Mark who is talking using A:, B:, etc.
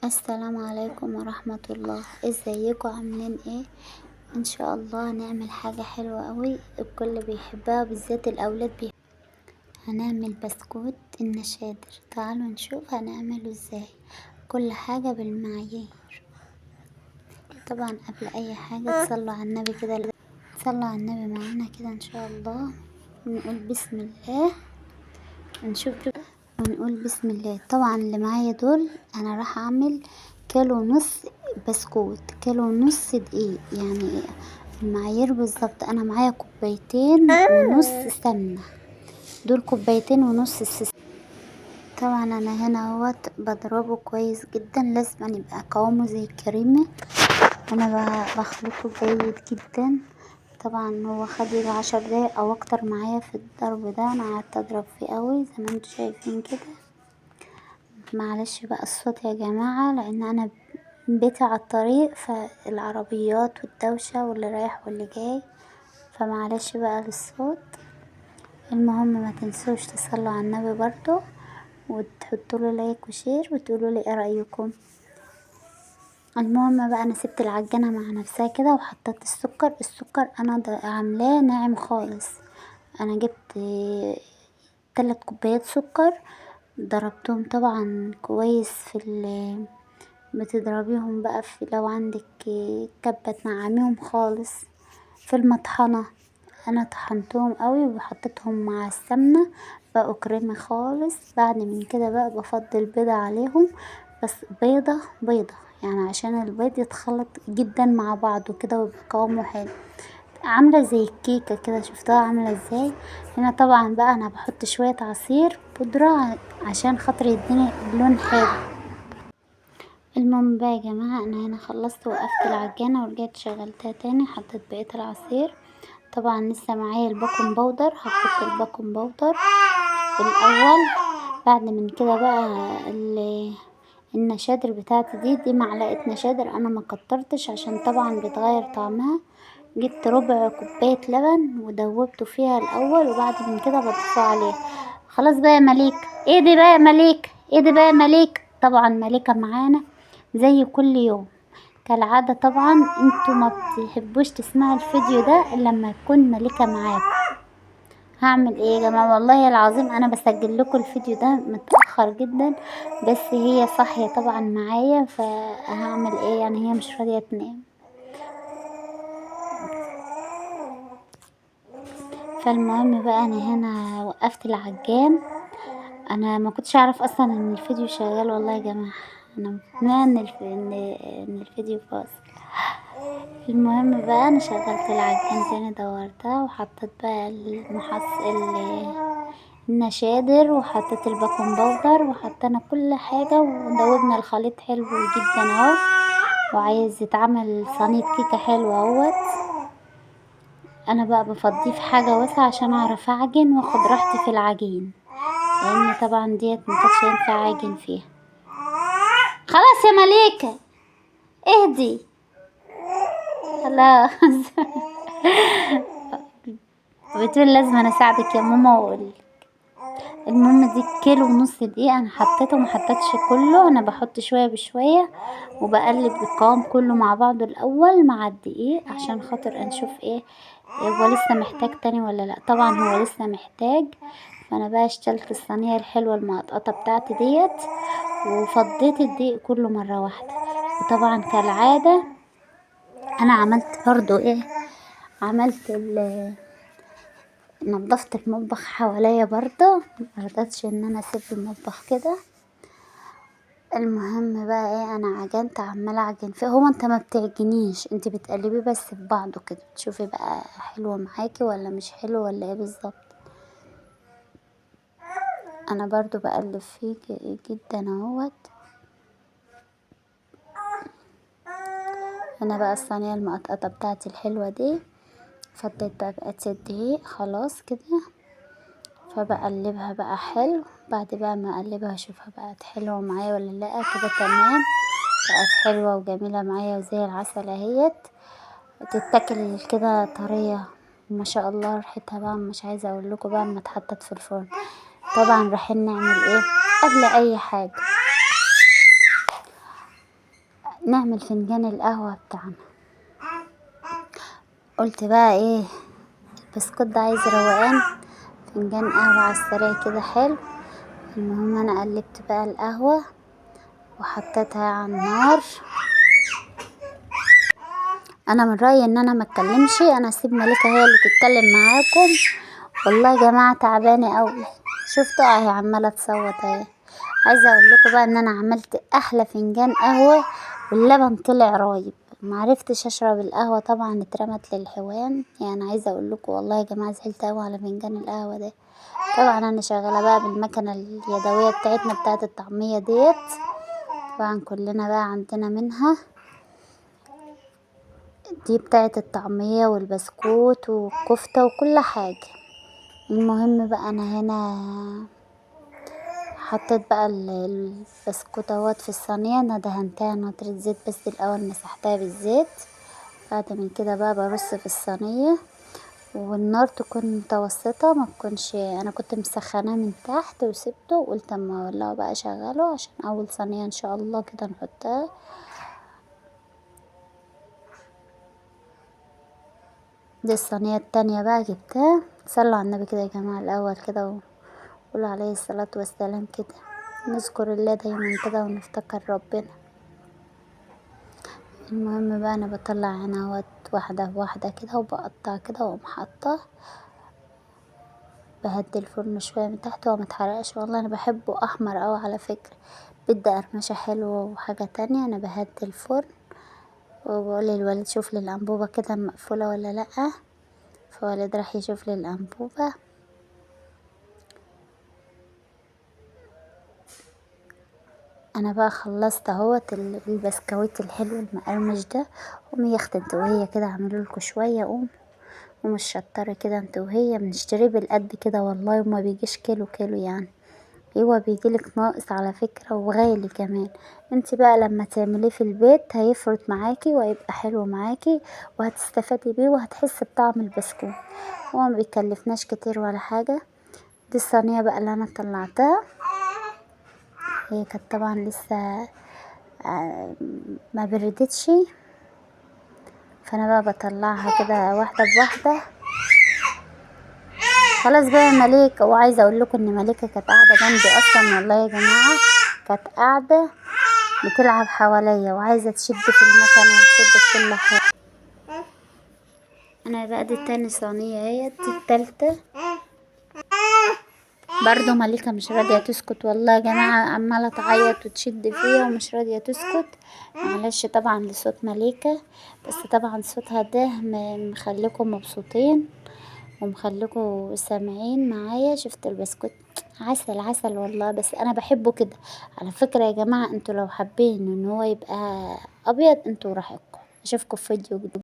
A: السلام عليكم ورحمة الله. ازيكم عاملين ايه؟ ان شاء الله هنعمل حاجة حلوة قوي الكل بيحبها، بالذات الاولاد بيحبها. هنعمل بسكوت النشادر. تعالوا نشوف هنعمله ازاي، كل حاجة بالمعايير. طبعا قبل اي حاجة تصلوا على النبي كده، تصلوا على النبي معانا كده ان شاء الله، ونقول بسم الله، نشوف ونقول بسم الله. طبعا اللي معايا دول انا راح اعمل 1.5 كيلو بسكوت، 1.5 كيلو دقيق، يعني المعايير بالظبط. انا معايا 2.5 كوباية سمنه، دول 2.5 كوباية السمنه. طبعا انا هنا اهوت بضربه كويس جدا، لازم يبقى قوامه زي الكريمة. انا بخلطه جيد جدا. طبعا هو خد يجي 10 دقايق او اكتر معايا في الضرب ده، انا قعدت اضرب فيه قوي زي ما انتوا شايفين كده. معلش بقى الصوت يا جماعة، لان انا بيتي على الطريق، فالعربيات والدوشه واللي رايح واللي جاي، فمعلش بقى للصوت. المهم ما تنسوش تصلوا على النبي برضو، وتحطوا له like و share، وتقولوا لي ايه رايكم. المهم بقى انا سبت العجينة مع نفسها كده، وحطيت السكر. السكر انا عاملاه ناعم خالص. انا جبت 3 كوبايات سكر، ضربتهم طبعا كويس في بتضربيهم بقى في، لو عندك كبه تنعميهم خالص في المطحنه. انا طحنتهم قوي وحطيتهم مع السمنة، بقوا كريمي خالص. بعد من كده بقى بفضي البيضة عليهم، بس بيضة بيضة يعني عشان البيض يتخلط جدا مع بعضه كده ويبقى قوامه حلو، عامله زي الكيكه كده. شفتوها عامله ازاي؟ هنا طبعا بقى انا بحط شوية عصير بودره عشان خاطر يديني لون حلو. المهم بقى يا جماعة انا هنا خلصت، وقفت العجانه ورجعت شغلتها تاني، حطيت بقية العصير. طبعا لسه معايا ال baking powder، هحط ال baking powder الاول. بعد من كده بقى النشادر بتاعتي دي معلقه نشادر، انا ما كترتش عشان طبعا بتغير طعمها. جبت ربع كوباية لبن ودوبته فيها الاول، وبعد من كده بضيفه عليها. خلاص بقى يا مليك، ايه دي بقى يا مليك، ايه دي بقى يا مليك. طبعا مليكة معانا زي كل يوم كالعادة. طبعا انتوا ما بتحبوش تسمعوا الفيديو ده الا لما يكون مليكة معاكم. هعمل ايه يا جماعة؟ والله العظيم انا بسجل لكم الفيديو ده متاخر جدا، بس هي صاحية طبعا معايا، فهعمل ايه يعني، هي مش راضية تنام. فالمهم بقى انا هنا وقفت العجان. انا ما كنتش اعرف اصلا ان الفيديو شغال، والله يا جماعة انا مقتنعة ان الفيديو فاصل. المهم بقى انا شغلت العجان تاني، دورتها وحطيت بقى النشادر، وحطيت ال baking powder، وحطينا كل حاجة، ودوبنا الخليط حلو جدا اهو. وعايز يتعمل صينية كيكة حلوة اهوت. انا بقى بفضيه في حاجة واسعة عشان اعرف اعجن واخد راحتي في العجين، لان طبعا ديت ما كانتش ينفع اعجن فيها. خلاص يا مليكة اهدي، خلاص. بتقول لازم انا اساعدك يا ماما واقولك. المهم دي 1.5 كيلو دقيق انا حطيته، ما حطيتش كله، انا بحط شوية بشوية وبقلب القوام كله مع بعضه الاول مع الدقيق عشان خاطر نشوف ايه هو لسه محتاج تاني ولا لا. طبعا هو لسه محتاج. فانا بقى اشتلت الصينية الحلوة المقطقطه بتاعتي ديت، وفضيت الدقيق كله مرة واحدة. وطبعا كالعادة انا عملت برضو ايه، عملت نظفت المطبخ حواليا برضو، مرضتش ان انا اسيب المطبخ كده. المهم بقى ايه، انا عجنت، عماله اعجن فيه. هو انت ما بتعجنيش، انت بتقلبيه بس في بعضه كده، تشوفي بقى حلو معاكي ولا مش حلو ولا ايه بالظبط. انا برضو بقلب فيه جدا اهوت. انا بقى الصينية المقطقطه بتاعتي الحلوة دي فضيت بقى بقيت الدقيق خلاص كده، فبقلبها بقى حلو. بعد بقى ما اقلبها اشوفها بقت حلوة معايا ولا لا. كده تمام، بقت حلوة وجميلة معايا وزي العسل اهيت، تتاكل كده طرية ما شاء الله. ريحتها بقى مش عايزه اقول لكم بقى اما اتحطت في الفرن. طبعا رايحين نعمل ايه قبل اي حاجة، نعمل فنجان القهوة بتاعنا. قلت بقى ايه، البسكوت ده عايز روقان، فنجان قهوة على السريع كده حلو. المهم انا قلبت بقى القهوة وحطيتها على النار. انا من رأيي ان انا ما اتكلمش، انا اسيب مليكة هي اللي تتكلم معاكم. والله يا جماعة تعبانة قوي، شفتوا اهي عمالة تصوت اهي. عايزة اقول لكم بقى ان انا عملت احلى فنجان قهوة واللبن طلع رايب، ما عرفتش اشرب القهوة طبعا، اترمت للحيوان. عايزة اقول لكم والله يا جماعة زعلت قوي على فنجان القهوة ده. طبعا انا شغالة بقى بالمكنة اليدوية بتاعتنا بتاعت الطعمية ديت، طبعا كلنا بقى عندنا منها دي بتاعت الطعمية والبسكوت والكفتة وكل حاجة. المهم بقى انا هنا حطيت بقى البسكوت اهوت في الصينية، انا دهنتها نطرة زيت بس الاول، مسحتها بالزيت. بعد من كده بقى برص في الصينية، والنار تكون متوسطة، ما تكونش، انا كنت مسخناه من تحت وسبته وقلت اما اولعه بقى اشغله عشان اول صينية ان شاء الله كده نحطها. دي الصينية التانية بقى جبتها. صلوا على النبي كده يا جماعة الاول كده، وقولوا عليه الصلاة والسلام كده، نذكر الله دايما كده ونفتكر ربنا. المهم بقى انا بطلع هنا اهوت واحدة بواحدة كده، وبقطع كده واقوم حاطه، بهدي الفرن شوية من تحت وما اتحرقش. والله انا بحبه احمر قوي على فكرة، بدي قرمشة حلوة وحاجة تانية. انا بهدي الفرن وبقول للوليد شوف لي الانبوبة كده مقفولة ولا لأ، فوليد راح يشوف لي الانبوبة. انا بقى خلصت اهوت البسكويت الحلو المقرمش ده. قومي يا اختي انت وهي كده، اعملوا لكم شويه، قوم قوم الشطاره كده انت وهي، بنشتريه بالقد كده والله، وما بيجيش كيلو كيلو يعني، هو بيجيلك ناقص على فكره وغالي كمان. انت بقى لما تعمليه في البيت هيفرط معاكي وهيبقى حلو معاكي، وهتستفادي بيه وهتحسي بطعم البسكوت، هو ما بيكلفناش كتير ولا حاجه. دي الصينيه بقى اللي انا طلعتها، هي كانت طبعا لسه ما بردتش، فانا بقى بطلعها كده واحده بواحده. خلاص بقى يا مليكه، وعايزه اقول لكم ان مليكه كانت قاعده جنبي اصلا والله يا جماعه، كانت قاعده بتلعب حواليا وعايزه تشد في المكنه وتشد في كل حاجه. انا بقى دي تاني صينيه اهي، دي التالتة برضو. مليكة مش راضية تسكت والله يا جماعة، عمالة تعيط وتشد فيها ومش راضية تسكت. معلش طبعا لصوت مليكة، بس طبعا صوتها ده مخليكم مبسوطين ومخليكم سامعين معايا. شفت البسكوت عسل عسل والله، بس انا بحبه كده على فكرة يا جماعة. انتوا لو حابين ان هو يبقى ابيض انتوا راحتكم. اشوفكم في فيديو جديد.